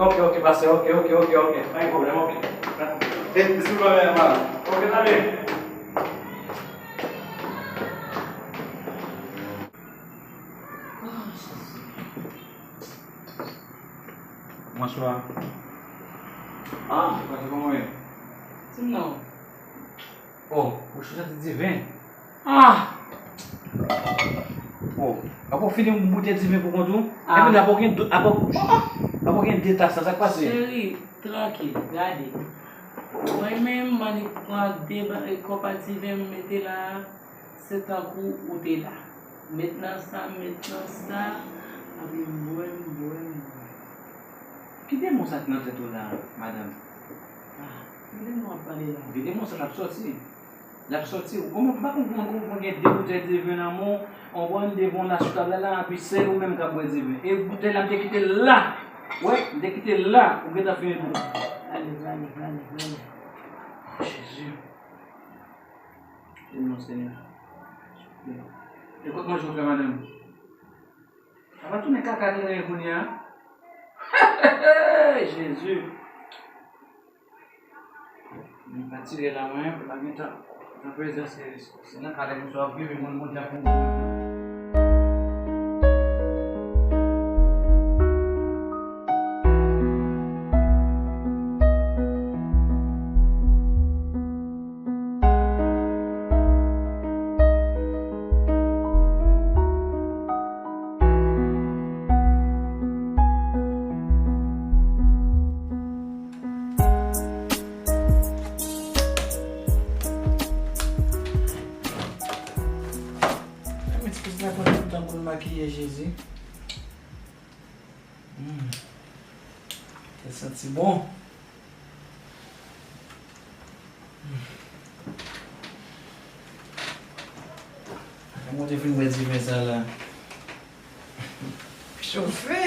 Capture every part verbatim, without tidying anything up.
Ok, ok, pastè, ok, ok, ok, ok. Pa gen pwoblèm, ok. E, bisou, mwen, mwen. Ok, tande. Bonswa. Ah, pastè, kòman w ye? Di m non. Oh, ou sou santi diven? Ah! Oh, apa w fini yon boutèy diven pou kont ou? Ah. Epi apa w gen do-, apa w, apa w gen de tas la, sa k pase? Cheri, trankil, gade. Mwen menm, m annik pran de ba-, kòpa diven m mete la, se tankou ou te la. Met nan sa, met nan sa, epi m bwè, m bwè, m bwè. Ki demon sa ki nan tèt ou la, madanm? Ah, ki demon w ap pale la? Ki demon sa l ap sòti? L ap sòti. Ou konprann, m pa konprann kòman w gen de boutèy diven nan men w, w konprann, devan w nan sou tab la, la, epi sèl ou menm k ap bwè diven. E boutèy la, m te kite l la. Wè, m te kite l la. Ou gentan fini tou. Ale, ale, ale, ale. Oh, Jezi. Wi, non, Senyè. E kot manje w fè, madanm? Sa va tounen kaka li rele kounye a. Jezi. M pa tire la mwen, pa gen tan. Nan prezans Kris. Se nan kale m sou ap viv, moun Bondye ap mouri. Mwen ti plis la konn tout tan pou l makiye, Jezi. Hmm. Sa santi bon. Mwen te fin bwè diven sa la. Chofe.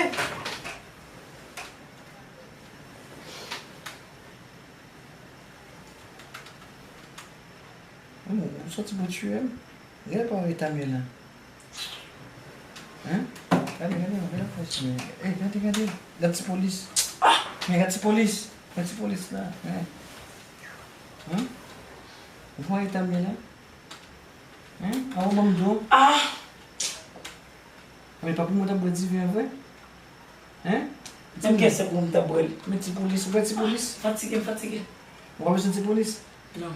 Ou soti pou tiye m? Gade pa eta m ye la. Hein? Gade, gade, gade, gade, gade. Ey, gade, gade. Gade ti polis. Ah! Men gade ti polis. Gade ti polis la. Hein? Hein? Ou pa eta m ye la? Hein? A ou ban m dlo? Ah! Men pa pou mwen t ap bwè diven an vre? Hein? Menm kè sèk mwen m t ap bwè l. Men ti polis, ou wè ti polis? Fatige, m fatige. Ou pa bezwen ti polis? Non.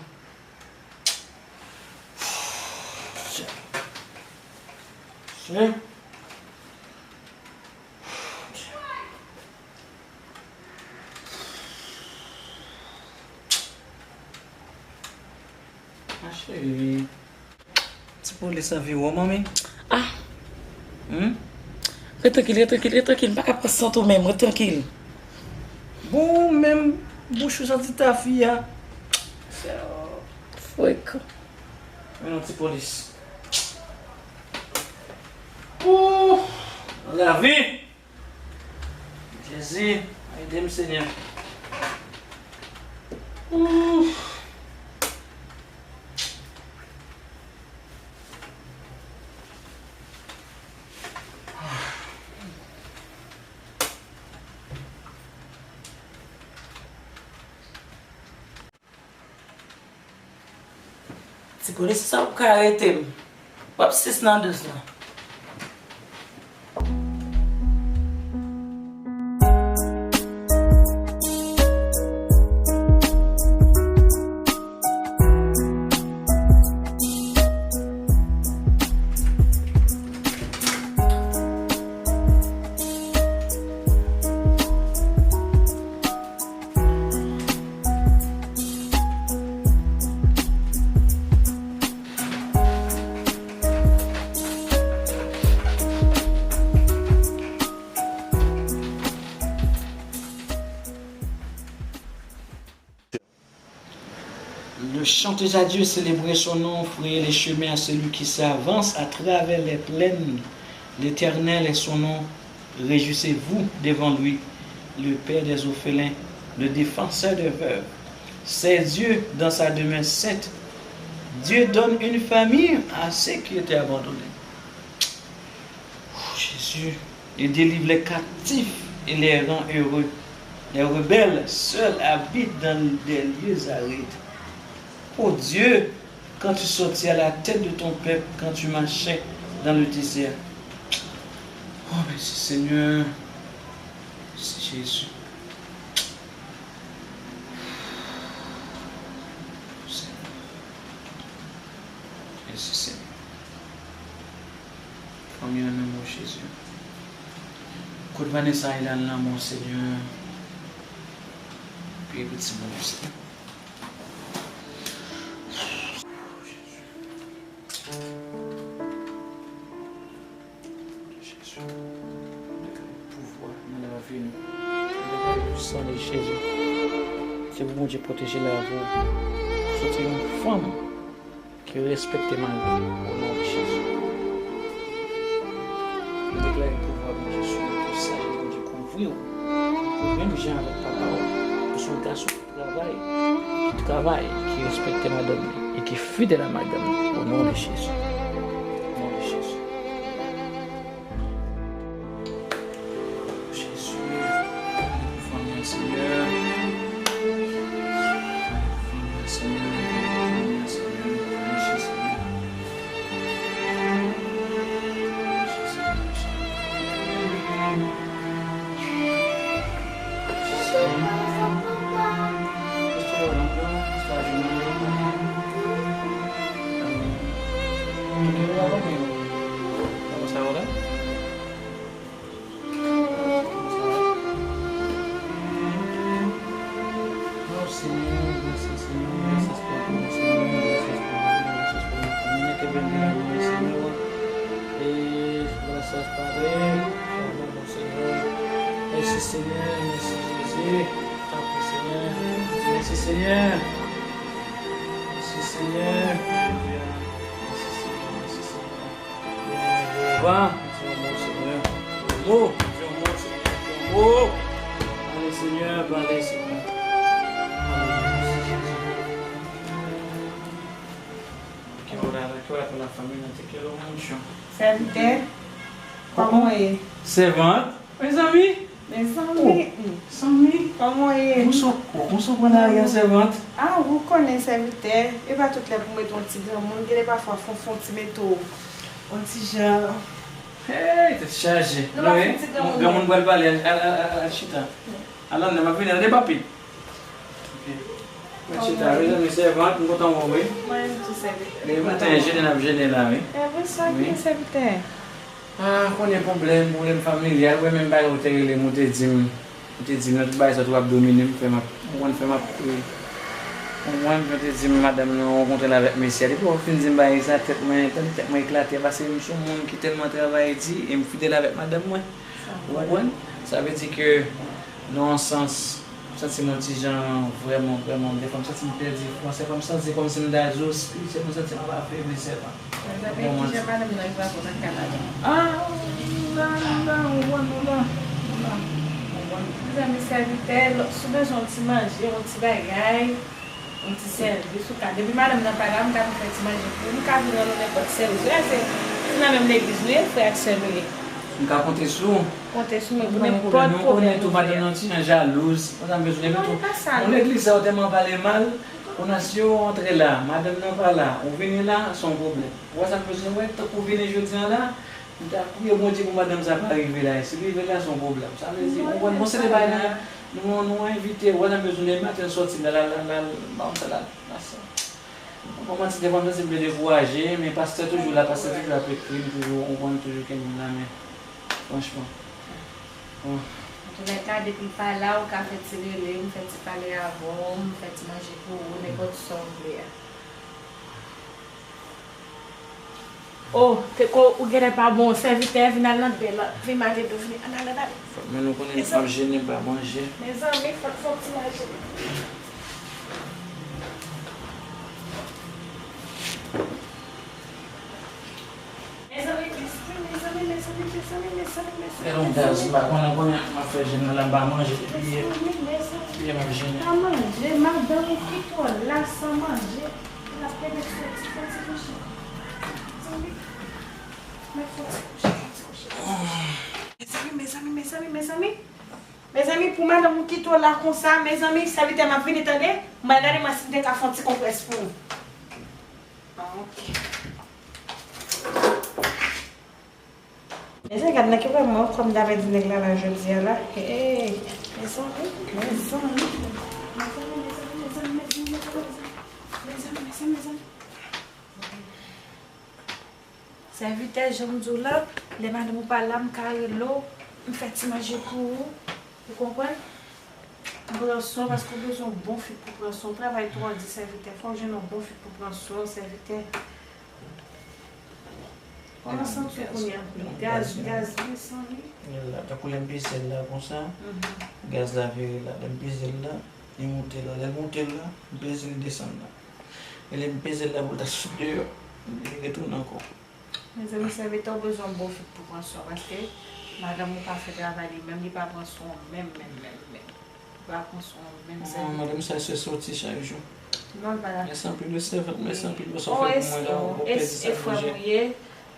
Chen. Ma cheri. Ti polis anviwon, manmi. Ah. Hmm? Ret trankil, ret trankil, ret trankil. M pa ka pran sant ou menm, ret trankil. Bon, ou menm, bouch ou santi tafia. Frekan. Men non, ti polis. Ooh! Lavi! Jezi, ede m, Senyè. Ooh! Ti polis, sa ou ka arete m? W ap sis nan douz lan. Le chantez à Dieu, célébrez son nom, frayez les chemins à celui qui s'avance à travers les plaines. L'Éternel est son nom, réjouissez-vous devant lui, le Père des orphelins, le défenseur des veuves. C'est Dieu dans sa demeure sainte. Dieu donne une famille à ceux qui étaient abandonnés. Oh, Jésus, il délivre les captifs et les rend heureux. Les rebelles seuls habitent dans des lieux arides. Ô Dieu, quand tu sortis à la tête de ton peuple, quand tu marchais dans le désert. Oh, merci Seigneur. Merci Jésus. Seigneur. Merci Seigneur. Fanmi an nan men w, Jezi. Kot Vanessa ye la nan men w, Senyè? Priye pou timoun yo, Senyè. Jezi, deklare pouvwa nan lavi nou. Deklare pwisans de Jezi. Se pou Bondye pwoteje lavi w. Soti yon fanm ki respekte mari l, o non de Jezi. Nou deklare pouvwa Bondye sou ou, pou sajès Bondye kouvri w. Menm jan avèk papa w, ou se yon gason ki travay, ki travay, ki respekte madanm li, e ki fidèl a madanm li, o non de Jezi. O non de Jezi. Jezi, fanmi an, Senyè. Fanmi an, Senyè. Fanmi an, Senyè. Fanmi an, Senyè. Senyè, grasye Senyè, grasye pou nou, Senyè, grasye pou nou, grasye pou nou. Mete byen nan men Senyè. E grasye Padre, Senyè. Mèsi Senyè, mèsi Jezi. Tanpri Senyè. Mèsi Senyè. Mèsi Senyè. Mèsi Senyè, mèsi Senyè. Jewova, di yon mo, Senyè. Di yon mo, di yon mo, Senyè, di yon mo. Pale, Senyè, pale, Senyè. Alelouya, Jezi. Ke ora, ke ora pou la famille, te quiero mucho. Sèvitè, kòman w ye? Sèvant. Mezanmi! Mezanmi! Oh, mezanmi! Kòman w ye? Ou sou, ou sou pran lari a, sèvant? Ah, ou konnen sèvitè, e pa tout lè pou mete yon ti granmoun, gen lè pafwa fon, fon ti mete w yon ti jan. Hey, tèt chaje. Nou pa fon ti granmoun. Granmoun pral pale, al, al, al, al chita. Al anndan, m ap vini, tande papi. Ok. Mèt chita, mezanmi, sèvant, m kontan wè w, wi. Mwen menm tou, sèvitè. Depi maten, jene n ap jene la, wi. E wi, sa gen, sèvitè. Ah, konnen pwoblèm, pwoblèm familyal, ou wè menm bagay ou te rele m, ou te di m, ou te di m nan tout bagay sa, ou ap domine m, fè m ap, ou konn fè m ap, e, ou konprann, ou te di m madanm nan rankontre l avèk mesye a, depi w fin di m bagay sa, tèt mwen, tèt mwen eklate, paske m se yon moun ki tèlman travay di, e m fidèl avèk madanm mwen. Ou konprann? Sa vle di ke, nan yon sans, m santi m yon ti jan vrèman, vrèman, dèfwa m santi m pèdi fwa. Se kòm, m santi kòmsi m ta di w, spirityèlman, m santi m ap afebli sèlman. Mezanmi, kijan madanm nan rive avè w nan kay la? Ah, la, la, ou konprann, nou la, nou la, ou konprann. Mezanmi, sèvitè, si w bezwen yon ti manje, yon ti bagay, yon ti sèvis, ou ka. Depi madanm nan pa la, m ka vin fè ti manje pou ou. M ka vin rann ou nenpòt sèvis. Ou wè, se, se nan menm legliz nou ye, frè ak sè nou ye. M ka konte sou ou? Konte sou mwen pou nenpòt pwoblèm nou fè a. Ou konnen tou, madanm nan ti jan jalouz. Ou ta bezwen, depi tou, nan legliz sa, ou tèlman pale mal. Kounye a, si yo antre la, madanm nan pa la, ou vini la, se yon pwoblèm. Ou wè sa m bezwen wè, tankou w vini jodi a la, m ta priye Bondye pou madanm sa pa rive la. Si l rive la, se yon pwoblèm. Sa vle di, ou konprann, bon, se de bagay nou, nou, nou envite, ou wè, nan bezwen de maten soti la, la, la, la, ba m sa la, la, sa. Mwen kòmanse de fwa m santi m vle dekouraje, men pastè toujou la, pastè toujou ap ekri m, toujou, ou konn, toujou kenbe m nan men. Franchman. Bon. Antoulèka, depi l pa la, ou ka fè ti rele m, fè ti pale avè w, m fè ti manje pou ou, nenpòt sa w vle a. Oh, te ko ou genlè pa bon, sèvitè, vin al nan bèl, vin mare do, vin, al, al, al, al. Men nou konnen m ap jene, m pa manje. Mezanmi, fòk fè yon ti manje. Mezanmi, mezanmi, mezanmi, mezanmi. Gade yon gaz, m pa konnen, konnen m ap fè jene la, m pa manje depi yè. Mezanmi, mezanmi. Yè m ap jene. Pa manje, madanm ou ki twò la san manje. L ap kenbe ti, ti, ti kouche. Mezanmi. Mèt fè ti kouche, fè ti kouche. Mezanmi, mezanmi, mezanmi, mezanmi. Mezanmi, pou madanm ou kite w la konsa, mezanmi, sèvitè, m ap vini, tande? M al gade mwen si m te ka fè yon ti konprès pou ou. Ah, ok. Mezanmi, gad nan ki pwen mwen, kòm ta pèdi nèg la, la, jodi a la. Hey, mezanmi, mezanmi. Mezanmi, mezanmi, mezanmi. Sèvitè, jan m di w la, lè madanm ou pa la, m ka rele w, m fè ti manje pou ou. Ou konprann? Pran swen w, paske w bezwen yon bon fi pou pran swen w. Travay twò di, sèvitè. Fò w jwenn yon bon fi pou pran swen w, sèvitè. Kòman w santi w kounye a? Gaz, gaz, gaz, mezanmi. Li la, tankou lè m peze l la konsa, gaz la vire la. Lè m peze l la, li moute la. Lè l moute la, m peze l desann la. E lè m peze l la pou l ta sot deyò, li retounen ankò. Mezanmi, sèvitè, w bezwen yon bon fi pou pran swen w, paske madanm ou pa fè travay li menm, li pa pran swen w menm, menm, menm, menm. Li pa pran swen w menm, sèvitè. Madanm sa se soti chak jou. Non, l pa la. Mèsi anpil wi, sèvant, mèsi anpil pou sa w fè pou mwen la, ou pèdi sa pou manje. Ou frè m ou ye,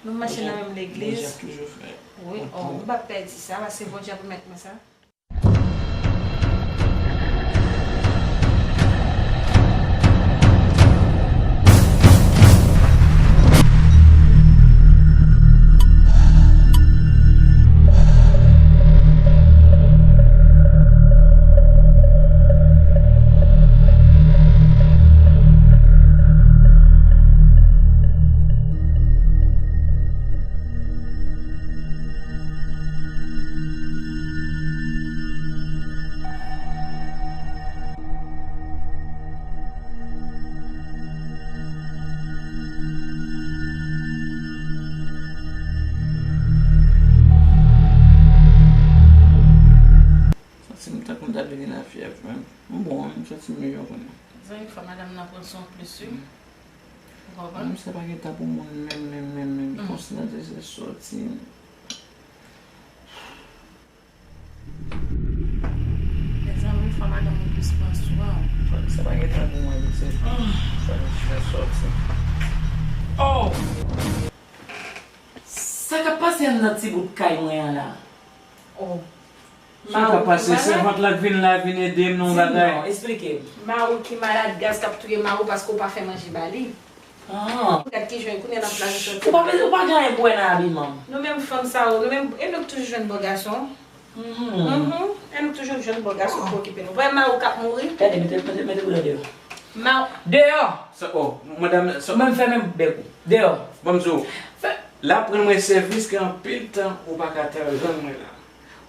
nou mache nan menm legliz. Bondye ap toujou fè. Wi, oh, m p ap pèdi sa, paske Bondye ap remèt mwen sa. Santi m tankou m ta vin gen lafyèv menm. M bon, m santi m miyò kounye a. Zanmi, fò madanm nan pran swen w plis, wi. Ou konprann? Menm sa pa gen tan pou moun menm, menm, menm, menm. Konsa nan te soti. Mezanmi, fò madanm ou plis pran swen w. Sa pa gen tan pou mwen, pitit. Sa m fè soti. Oh! Sa k ap pase anndan ti bout kay mwen an la? Oh. Sa k ap pase? Sèvant la k vin la, vin ede m nan yon bagay. Di m non, eksplike m. Mari w ki malad, gaz k ap touye mari w paske w pa fè manje ba li. Ah. Gad ki jwenn kounye a nan plas li soti. Ou pa bezwen, ou pa gen anyen pou wè nan abiman. Nou menm fanm sa yo, nou menm, e nou k toujou jwenn bò gason. Mhm. Mhm. E nou k toujou jwenn bò gason pou okipe nou. Vwè mari w k ap mouri. Tande, mete, mete, mete boul la deyò. Ma- Deyò! Sa, oh, madam, sa- Mwen m fèmen bèk ou. Deyò! Ban m di w, fè- l ap rann mwen sèvis ke anpil tan ou pa ka ta rann mwen la.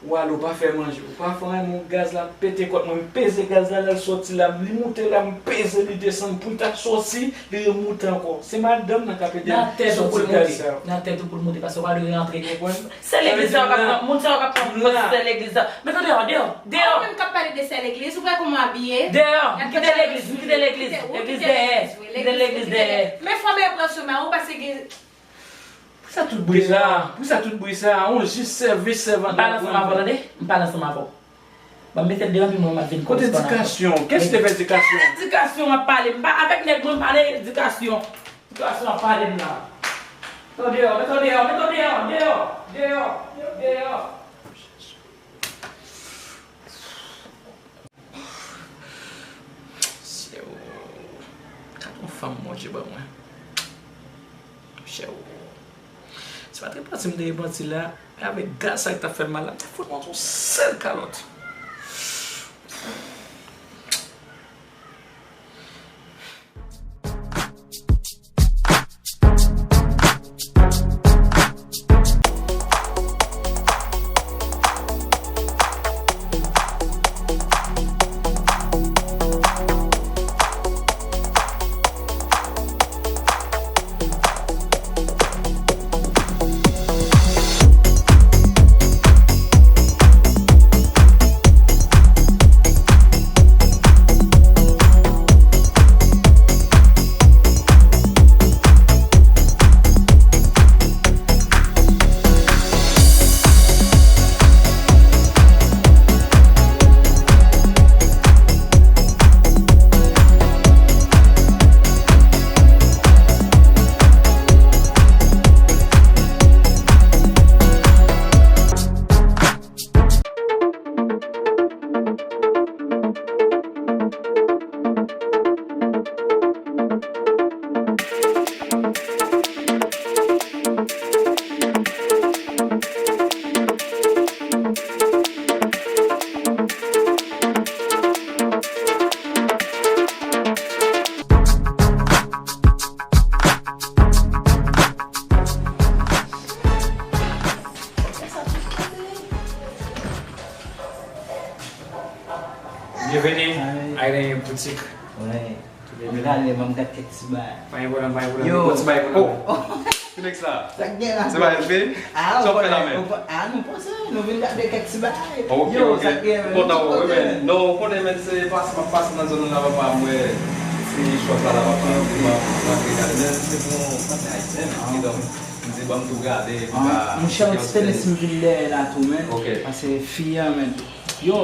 Ou ale, ou pa fè manje, ou pa fè anyen, men gaz la pete kòt mwen, m peze gaz la, l al soti la, li moute la, m peze li desann, pou l ta soti, li remoute ankò. Se madanm nan k ap ede m soti gaz sa. Nan tèt ou pou l moute, nan tèt ou pou l moute, paske w pa dwe rantre. Ou konprann? Sè legliz sa yo k ap pran, moun sa yo k ap pran pòz sè legliz sa. Men tande, deyò, deyò, deyò. Ou menm k ap pale de sè legliz, ou wè kòman w abiye? Deyò, m kite legliz, m kite legliz. Legliz dèyè, m kite legliz dèyè. Men fò m pran sou men ou, paske gen Poukisa tout bri sa? Poukisa tout bri sa? On jis sèvis sèvant la. M pale ansanm avè w, tande? M pale ansanm avè w. Ban m mete l deyò, pi mwen, m ap vin korespondan. Kote edikasyon? Kiyès ki te fè edikasyon? Ki edikasyon w ap pale? M pa avèk nèg mwen, m pale edikasyon. Edikasyon w ap pale m la. Mete w deyò, mete w deyò, mete w deyò, deyò, deyò, deyò. Monchè o, gad yon fanm Bondye ban mwen. Monchè o, se pa te panti m te repanti la, men avèk gaz sa ki t ap fè m mal la, m te fout mwen yon sèl kalòt. Bienvenue à Irene Boutique. Wi. M gade, m gade kèk ti bagay. Pa gen pwoblèm, pa gen pwoblèm. Yo. Bon ti bagay pou nou. Oh. Ki nèg sa? Sa k gen la? Se pa L P? Ah, sa w fè la menm? Ah, nou panse, nou vin gade kèk ti bagay. Ok, yo, ok. Sa k gen, men? Kontan wè w, men. Non, ou konnen, men, se pas, m ap pase nan zòn nan la, papa, m wè ti shop la, la, papa, m ap rantre gade. Men, se pou yon fanmi ayisyen, men, kidonk, m di, ban m tou gade, m pa... Monchè, yon ti tenis m vin dèyè la tou, men. Ok. Pase fi an, men. Yo,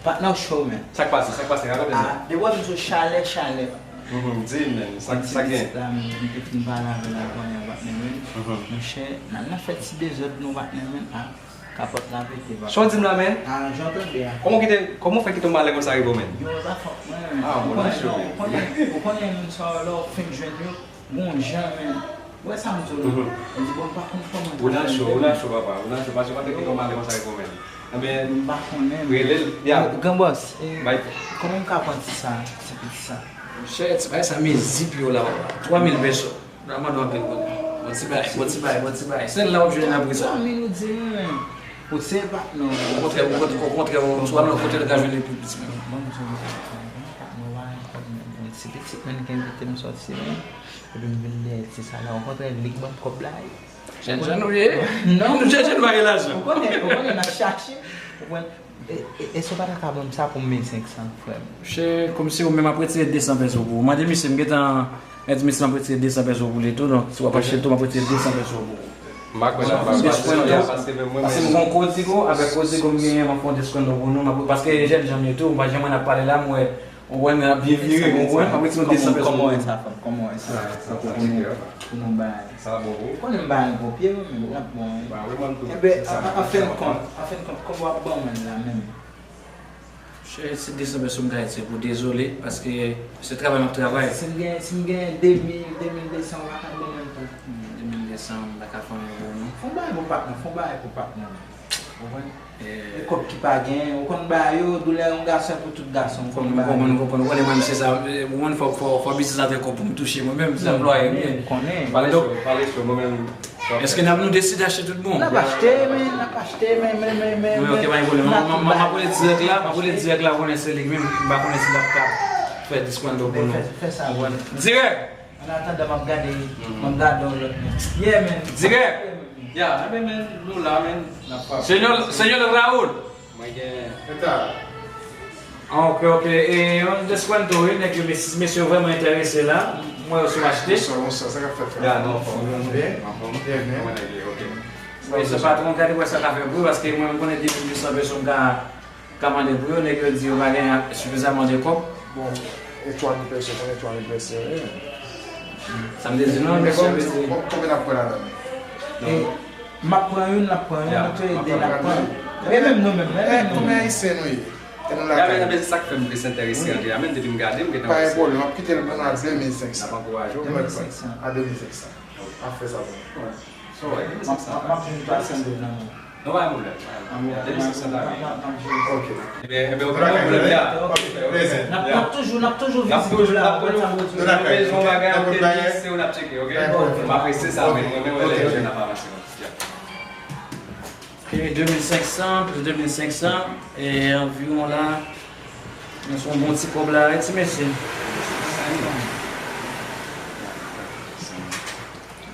patnè w cho, men. Sa k pase? Sa k pase? Rakonte nou. Ah, depi w ap di w chalè, chalè. Mhm, di m, men, sa, sa gen? Pitit la, men, m te fin pale avè l avan yè, patnè, men. Mhm. Monchè, n al nan fè ti dezòd nou, patnè, men. Ah, kapòt la pete, papa. Sa w di m la, men? Ah, jan w tande a. Kòman w kite, kòman w fè kite yon malè konsa rive w, men? Yo, e pa fòt mwen, men. Ah, bon, ou konnen, non, ou konnen, ou konnen moun sa yo, lè w fin jwenn yo, gon jan, men. Ou wè sa m di w la? Mhm. Li di, bon, m pa konn kòman... Ou nan cho, ou nan cho, papa. Ou nan cho, paske w pa te gen yon malè konsa reponn mwen. Enben, m pa konnen, men. Rele l. Ya. Gran bòs, e, kòman m ka pran ti sa, ti piti sa? Monchè, ti bagay sa, mezi pye w la, papa. Twa mil peso. Nan mande w anpil goud. Bon ti bagay, bon ti bagay, bon ti bagay. Sèl la w ap jwenn apre sa. Twa mil ou di, men. Ou se patnè w. Okontrè, okontrè, okontrè, ou swa nan kote l ka jwenn li pi plis, men. Bon, m di w, patnè w pa gen kòb, men. Bon, ti pitit, men, ki envite m sòti, men. Epi m vin dèyè ti sa la, okontrè, li k ban m kòb la, wi. Jènjan nou ye? Non. Nou jènjan, nou pa gen lajan. Ou konnen, ou konnen, n ap chache. Ou konprann? E, e, èske w pa ta ka ban m sa pou m mil senk san, frè m? Monchè, kòmsi ou menm ap retire de san peso pou ou. Mande misye, m gentan di misye m ap retire de san peso pou li tou, donk, si w ap achte tou, m ap retire de san peso pou ou. M pa kwè nan bagay sa, paske menm mwen menm. Paske m gon Codigo, avèk Codigo m genyen, m ap fè yon discount pou nou, m ap, paske jènjan m ye tou, m pa janm ap pale la, m wè Ou wè, men ap byen vire, ou wè, m ap retire yon de san peso. Kòman w wè sa, fanm? Kòman w wè sa? Sa, sa pou nou, pou nou bay. Sa bon pou ou? Ou konnen m pa yon gwo pye, wi, men l ap bon, wi. Ba wi, mwen tou. Enben, an, an fen de kont, an fen de kont, kòman w ap ban mwen la menm? Chè, se de san peso m ka retire pou dezole, paske se travay m ap travay. Si m gen, si m gen de mil, de mil de san, ou pa ka ban mwen tou? Hmm, de mil de san, m pa ka fè anyen pou ou, non. Fè yon bagay pou patnè, fè yon bagay pou patnè. Ou konprann? E kòb ki pa genyen, ou konn ba yo, doulè yon gason pou tout gason, ou konn ba yo. M konprann, m konprann. Ou konnen mwen, m se sa, ou konn fò, fò, fò biznis la fè kòb pou m touche mwen menm, m se anplwaye m ye. M konnen. Pale cho, pale cho, mwen menm. Èske n ap nou deside achte tout bon? N ap achte, men, n ap achte, men, men, men, men. Wi, ok, pa gen pwoblèm. M, m, m, m ap rele dirèk la, m ap rele dirèk la, ou konnen se li menm, m pa konnen si l ap ka fè diskwando pou nou. Fè, fè sa, wi. Dirèk! An atandan, m ap gade, m ap gade yon lòt men. Yeah, man. Dirèk. Ya, enben, men, nou la, men, n ap frape. Señor, señor Raúl. Mwen gen. Eta. Ah, ok, ok. E yon deskwando, wi, nèg yo, mes-, mesye yo vrèman enterese la. Mwen yo sou achte. Bonswa, bonswa, sa k ap fèt, frè? Ya, nou anfòm. Nou byen? Anfòm. Byen, byen. Mwen nèg yo, ok. Mesye patwon, gade wè sa ka fè pou yo, paske mwen, m konnen depi m jis anpeche m ka ka mande pou yo, nèg yo di yo pa gen sifizaman de kòb. Bon, e twa mil peso, konbyen twa mil peso ye? Sa m te di non, mesye, mesye. Konbyen n ap pran ladan? E, m ap pran youn, n ap pran youn, nou tou le de n ap pran. E menm nou menm, e menm nou menm. Konbyen ayisyen nou ye? E nou lakay. Gade, gade, sa k fè m plis enterese antre a, menm depi m gade, m gentan wè se. Pa gen pwoblèm, m ap kite l pou nou a de mil senk san. N ap ankouraje w. De mil senk san. A de mil senk san. Ap fè sa pou nou. Alright, de mil senk san. M ap, m ap, m ap jwenn twa san dola nan men w. Non, pa gen pwoblèm, pa gen pwoblèm. De mil senk san ta byen. Ok. Ebyen, ebyen, ok, pa gen pwoblèm, ya. Ok, ok. N ap, n ap toujou, n ap toujou vizite w la, n ap toujou, n ap toujou. Si nou bezwen yon bagay, an tenis, se ou n ap tcheke, ok? M apresye sa, men mwen menm, lè yo jwenn ap avanse konsa. Ok, de mil senk san, plis de mil senk san, e anviwon la, men se yon bon ti kòb la, wi, ti mesye.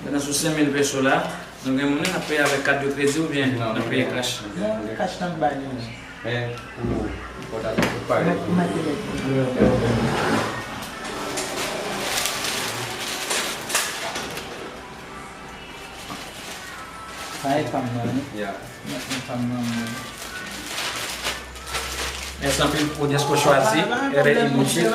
Gen nan sou senk mil peso la, nou gen moun n ap peye avèk kat de kredi oubyen n ap peye kach? Non, kach n ap bay li menm. Men, pou, pou ta tout pare. Ou mete lèt. Sa e pa m nan, wi. Ya. Mèsi anpil pou dèske w chwazi R E I Boutique.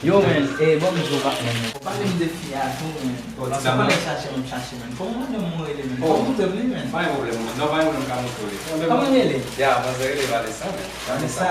Yo, men, e, bon, m di w, patnè, men. Pale m de fi a tou, men. Paske w konnen chache m ap chache, men. Kòman madanm mwen rele, men? Fò w montre m li, men. Pa gen pwoblèm, non, pa gen pwoblèm, m ka montre w li. Kòman l rele? Ya, manzè rele Vanessa, men. Vanessa.